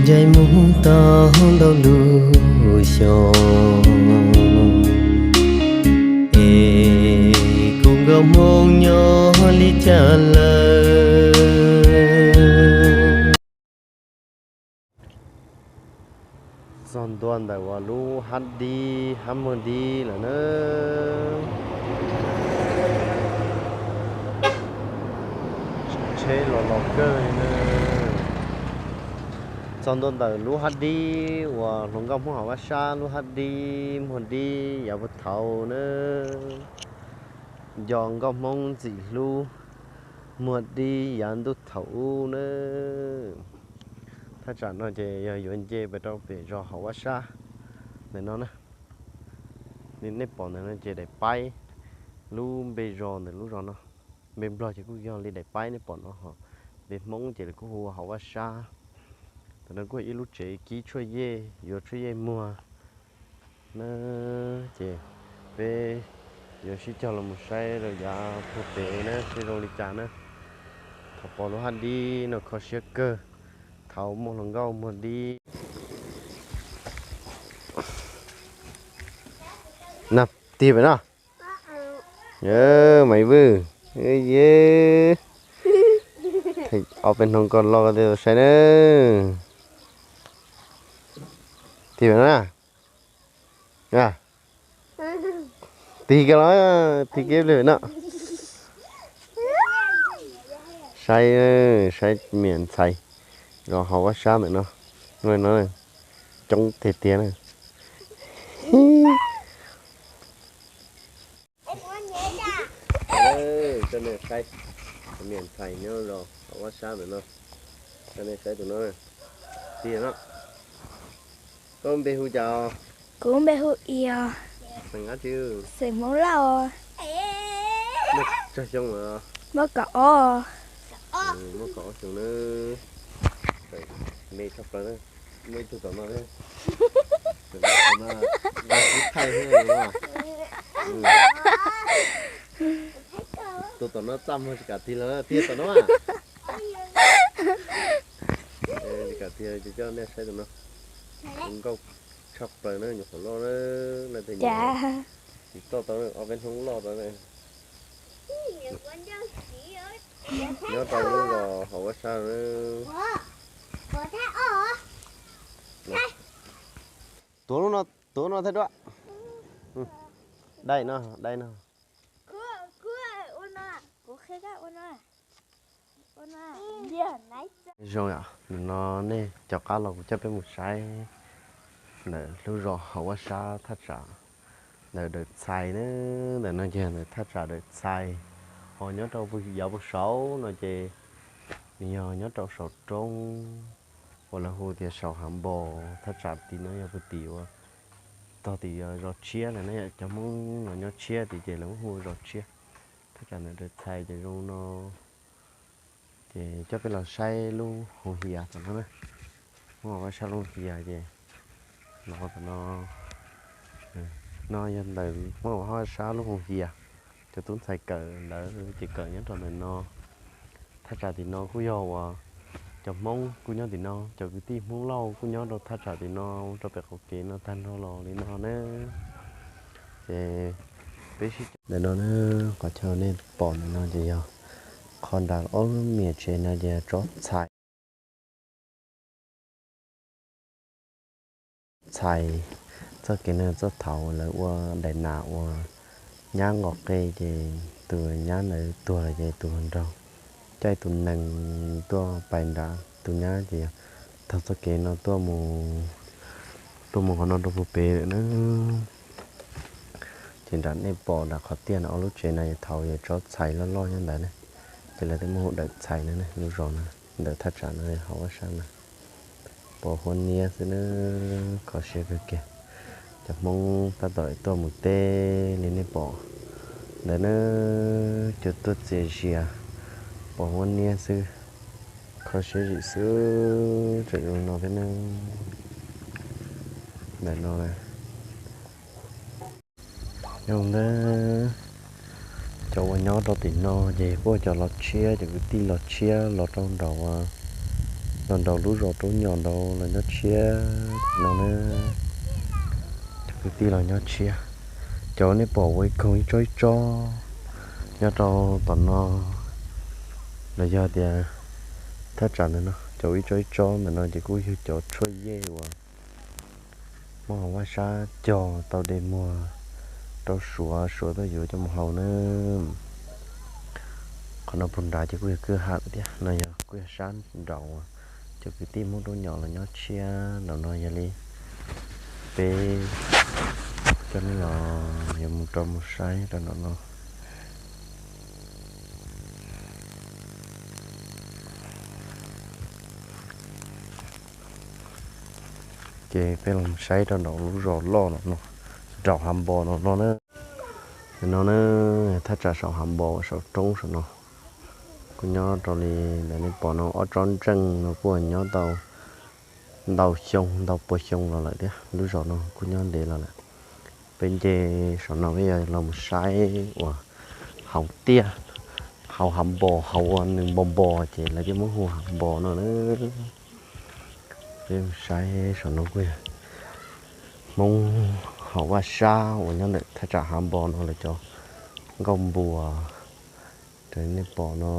Zais mus tau ntau lub xyoo, es kuv nkauj hmoob nyob li cas lawm. Txog ntua ntawm uas lub hab dib hab muag dib lawm na. Tsheb los los kawg li na. Txog ntua ntawm lub hab dib uas hluas nkauj hmoob hauv vaj sab, lub hab dib muag dib yav puag thaud na. Nco nkauj hmoob ntxim hlub muag dib yav ntuj thaum ub na. Thaj tsam no ces yog yuav nce pem rau pem zos hauv vaj sab ntawm no na. Li nej pom ntawm no ces daim paib, lub npe zos ntawm lub zos no, npe nplog ces kuj yog li daim paib nej pom no ho, npe hmoob ces lawv kuj hu ua hauv vaj sab. Tam no kuj ib lub tsev kib tshuaj yej, yuav tshuaj yej muag na. Ces peb yuav sib cog los mus saib rau yav puag pem na seb zoo li cas na. Thaum pom lub hab dib no kho siab kawg, thaud muaj hluas nkauj muag dib. Na, tig pem no. Maiv Vwj, ye, ob peb hnub koj loj koj thiaj tau saib na. Tig pem no na. Tig kiag los, tig kiag li pem no. Saib, saib me nyuam ntxhais zos hauv vaj sab ntawm no, no coob tiag tiag na. Coj nej saib, me nyuam ntxhais nyob zos hauv vaj sab ntawm no, coj nej saib tus no, tig no. Koj npe hu cas? Kuv npe hu Ios. Xeem dab tsi? Xeem Hmoob Lauj. Muaj tsawg xyoo lawm? Muaj kaum ob. Muaj kaum ob xyoo na. Me tshaj plaws na. Muaj ib tug tom no thiab. Thaij thiab. Tus tom no txaj muag tsis kam tig los, tig tom no. Tsis kam tig ces coj nej saib tus no. Nkauj tshaj plaws na, nyuam qhuav loj na, leej twg nyiam tsis toj tau, ob peb hnub loj tau na. Nyob rau lub zos hauv vaj sab na. Tuav lub no, tuav no thiab duab. Dai no, dai no. Zoo yom, no nej caum qab los kuv coj peb mus saib ntawm lub zos hauv vaj sab thaj tsam ntawm Dawm Txhais na. Ntawm no ces ntawm thaj tsam Dawm Txhais, ho nyob rau yav puag saud no ces nws yog nyob rau saum roob uas lawv hu tias saum Hav Npos. Thaj tsam tim no yog puag tim uas tog tim zos tshiab ntawd na, cov Hmoob los nyob tshiab tid ces lawv muab hu ua zos tshiab. Thaj tsam ntawm Dawm Txhais ces zoo no. Ces coj peb los saib lub hoos hias tom no na. Muab ua sab lub hoos hias ces los tom no. No yog ntawm muab ua sab lub hoos hias, cov tub ntxhais kawm ntawd ces kawm nyob rau ntawm no. Thaj tsam tim no kuj yog uas cov Hmoob kuj nyob tim no, cov kwv tij Hmoob Lauj kuj nyob rau thaj tsam tim no, rau pem qaum kev no tag nrho los li no na. Ces peb sib, ntawm no na, qhov chaw nej pom ntawm no ces yog qhov nram ob lub me nyuam tsev no ces tsob txhais. Txhais, txoj kev no txoj thaum lawv ua daim nas uas nyab nqos qe ces tus nyab ntawd tuag ces tus hluas nraug caij tus nees tuaj pais nrad, tus nyab ces yog taug txoj kev no tuaj mus, tuaj mus qhov no rau puag pem lawm na. Ces nram nej pom nram qhov tiaj no ob lub tsev no thaum yog tsob txhais loj loj nyob ntawd ne, ces lawv thiaj muab hu Dawm Txhais no ne, lub zos no, ntawm thaj tsam no hauv vaj sab no. Pom huab niab xwb na, kho siab kawg kiag. Cov Hmoob tab tom tuaj mus teb li nej pom ntawd na, cua tuaj txias zias, pom huab niab xwb, kho siab zim xwb, tseem zoo no thiab na. Ntawm no yog ntawd, cov uas nyob rau tim no ces kuj cov los tshiab, cov kwv tij los tshiab los rau nram uas Los nraum lub zos Roob Nyom ntawd los nyob tshiab no na, cov kwv tij los nyob tshiab. Cov nej pom ua ib koog ib tsob ib tsob nyob rau tom no, los yog tias thaj tsam ntawm no, cov ib tsob ib tsob ntawm no ces kuj yog cov tshuaj yej uas muab hauv vaj sab cog tau de muag rau Suav, Suav tuaj yuav coj mus haus na. Qhov no puag nrad ces kuj yog kwj ha lawm thiab, no yog kuj yog sab nraud uas cov kwv tij Hmoob Roob Nyom los nyob tshiab nraum no. Yog li peb coj nej los yuav mus rau mus saib rau nraum no. Ces peb los saib rau nraum lub zos loj no, nraum Hav Npos no no na. No na, thaj tsam saum Hav Npos saum roob saum no, kuj nyob rau li ntawm nej pom no ob tsob ntseej no kuj nyob tau ntau xyoo ntau pua xyoo los lawm thiab. Lub zos no kuj nyob ntev los lawm. Peb nce saum no peb yuav los mus saib uas hauv tiaj, hauv Hav Npos, hauv uas nws npos npos ces lawv thiaj muab hu Hav Npos no na. Peb mus saib saum no kuj yog Hmoob hauv vaj sab uas nyob ntawm thaj tsam Hav Npos no lawv cov nkauj npuas. Raws nej pom no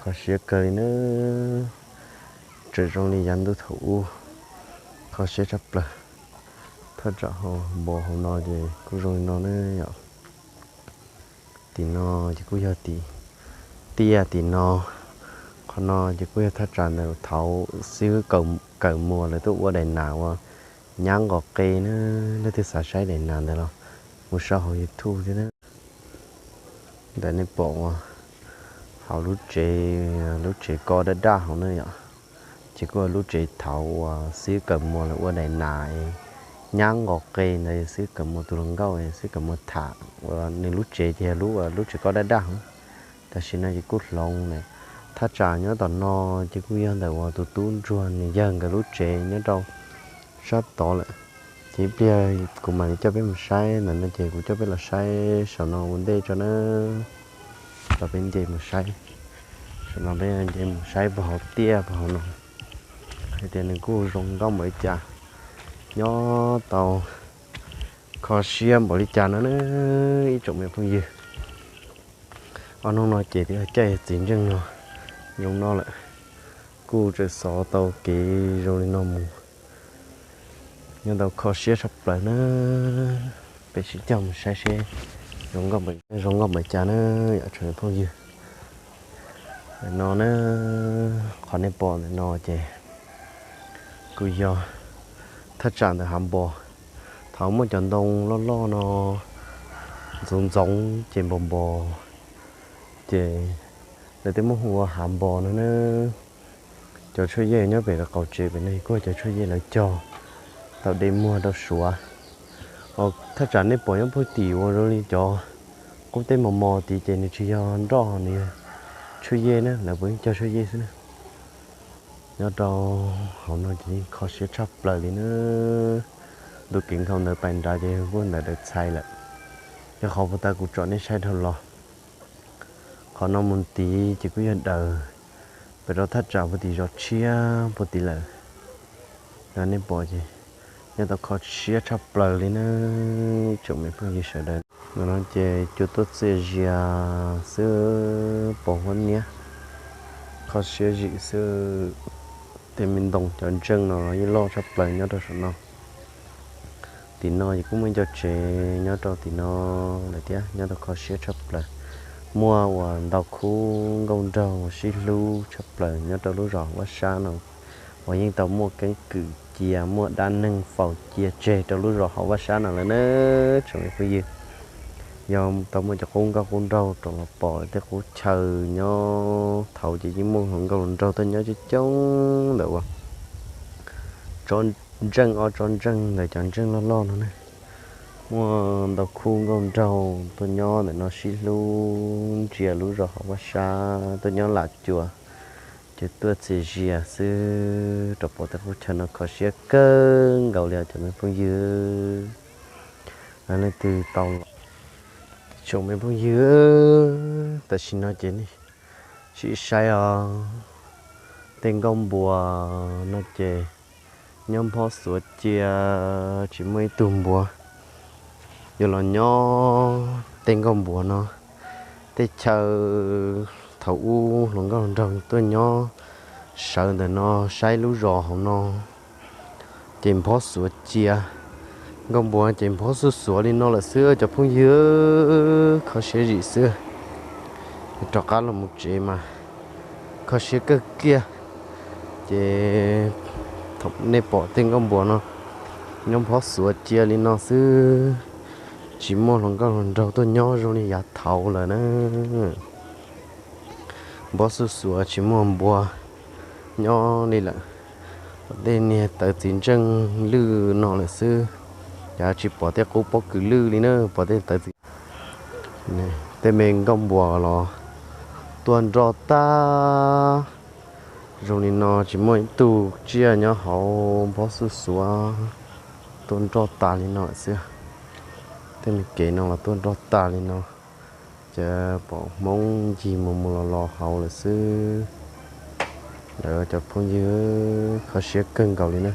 kho siab kawg li na, tseem zoo li yav ntuj thaum ub, kho siab tshaj plaws. Thaj tsam Hav Npos hauv no ces kuj zoo li no na yom. Tim no ces kuj yog tim tiaj tim no. Qhov no ces kuj yog thaj tsam ntawm thaud xib hwb Kawm Muas lawv tuaj ua daim nas uas nyab nqos qe na, leej twg xav saib daim nas ntawd los mus saib hauv YouTube thiab na. Ntawm nej pom uas hauv lub tsev, lub tsev ko daj daj hauv na yom, ces kuj yog lub tsev thaud uas xib hwb Kawm Muas lawv ua daim nas nyab nqos qe ntawd, xib hwb Kawm Muas tus hluas nkauj, xib hwb Kawm Muas tham uas nws lub tsev ces yog lub, lub tsev ko daj daj hauv. Tam sim no ces kuj hloov lawm. Thaj tsam nyob tom no ces kuj yog ntawm uas tus tub ntsuag nws yawg nkawd lub tsev nyob rau sab tod lawm. Ces ib pliag kuv mam li coj peb mus saib ntawm no ces kuv coj peb los saib saum no ua ntej tso na. Los peb nce mus saib, saum no peb nce mus saib puag hauv tiaj puag hauv no, hais tias nws kuj zoo nkauj npaum li cas, nyob tau kho siab npaum li cas no na ib tsoom me phooj ywg. Ob hnub no ces twb caij txiv ntseej no zoo no lawm, kuj tseem xov tau kev zoo li no mus, nyob tau kho siab tshaj plaws na. Peb sib coj mus saib seb zoo nkauj npaum cas na yom tsoom me phooj ywg. Ntawm no na, qhov nej pom ntawm no ces kuj yog thaj tsam ntawm Hav Npos. Thaud muaj cov ntoo loj loj no ntxoov ntxoov ces npos npos, ces lawv twb muab hu ua Hav Npos no na. Cov tshuaj yej nyob pem lawv qaum tsev pem no kuj yog cov tshuaj yej lawv cog tau de muag rau Suav. Thaj tsam nej pom nyob puag tim uas zoo li cov qub teb mos mos tid ces nws tsis yog nroj, nws yog tshuaj yej na, lawv puav leej cog tshuaj yej xwb na. Nyob rau hauv no ces yeej kho siab tshaj plaws li na. Ntu kev nkhaus ntawd pais nrad ces kuj ntawm daws txhais lawm. Yog qhov puag ta kuv tsom nej saib dhau los, qhov no mus tid ces kuj yog daws pem rau thaj tsam puag tim zos tshiab puag tid lawm. Nej pom ces nyob tau kho siab tshaj plaws li na tsoom me phooj ywg sawv daws. Ntawm no ces cua tuaj txias zias xwb, pos huab niab, kho siab zim xwb. Tej me ntoo cov ntseej no los yeej loj tshaj plaws nyob rau saum no. Tim no ces kuj muaj ib co tsev nyob rau tim no lawm thiab, nyob rau kho siab tshaj plaws. Muaj uas ntau khub nkauj nraug sib hlub tshaj plaws nyob rau lub zos Vaj Sab no, uas yeej tau muaj keeb kwm cia, muaj dab neeg faus cia tseg rau lub zos hauv Vaj Sab no lawm na tsoom me phooj ywg. Yog tau muaj cov qub nkauj qub nraug rau los pom tej qub chaw nyob thaud ces yeej muaj hluas nkauj hluas nraug tuaj nyob coob coob ntawm uas tsob ntseej, ob tsob ntseej ntawm cov ntseej loj loj no ne. Muaj ntau khub nkauj nraug tuaj nyob ntawm no sib hlub ntsia lub zos hauv Vaj Sab, tuaj nyob lam cuam, ces tuaj txias zias xwb rau pom tej qub chaw no kho siab kawg nkaus li os cov me phooj ywg. Leej twg tau los, tsoom me phooj ywg, tam sim no ces nej sim saib os. Tej nkauj npuas no ces nyob nphob xuav cia, tsis muaj ib tug npuas yuav los nyob tej nkauj npuas no. Tej chaw thaum ub hluas nkauj hluas nraug tuaj nyob sawv ntawm no saib lub zos hauv no ces nphob xuav cia. Nkauj npuas ces nphob xuj xuav li no lawm xwb cov phooj ywg, kho siab zim xwb. Rov qab los mus tsev mas kho siab kawg kiag. Ces thaum nej pom tej nkauj npuas no nyob nphob xuav cia li no xwb, tsis muaj hluas nkauj hluas nraug tuaj nyob zoo li yav thaud lawm na. Nphob xuj xuav tsis muaj npua nyob li lawm, tej niag tawv txiv ntseej lwj no lawm xwb. Ces tsis pom tej qub pob kws lwj li na, pom tej tawv txiv. Tej me nkauj npuas los tuaj nroj tag. Zoo li no tsis muaj ib tug tsiaj nyob hauv nphob xuj xuav, tuaj nroj tas li no lawm xwb. Tej me kev no los tuaj nroj tas li no, ces pom Hmoob ncig mus mus los los hauv lawm xwb. Lawv cov phooj ywg, kho siab kawg nkaus li na.